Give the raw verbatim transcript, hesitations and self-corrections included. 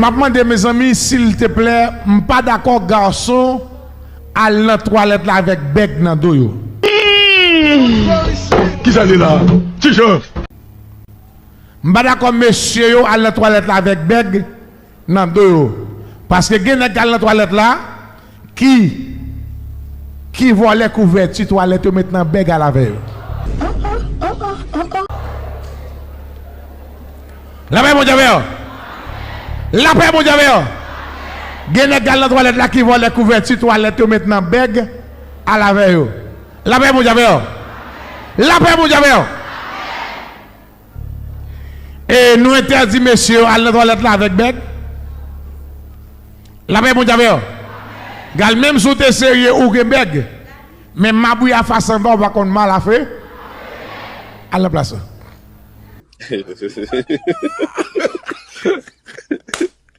M ap mande, mezanmi, silteplè, m pa dakò gason al nan twalèt la avèk bèg nan do yo. Kisa li la? Ti jan. M pa dakò mesye yo al nan twalèt la avèk bèg nan do yo. Paske gen nèg k al nan twalèt la ki ki vòlè kouvèti twalèt yo met nan bèg al avè yo. Lapè Bondye avè yo. Lapè Bondye avè yo. Gen nèg k al nan twalèt la ki vòlè kouvèti twalèt yo met nan bèg al avè yo. Lapè Bondye avè yo. Lapè Bondye avè yo. E nou entèdi mesye yo al nan twalèt la avèk bèg. Lapè Bondye avè yo. Gal, menm si w te serye ou gen bèg. Men mabouya fas anba ou pa konn mal a fè. Al nan plas ou.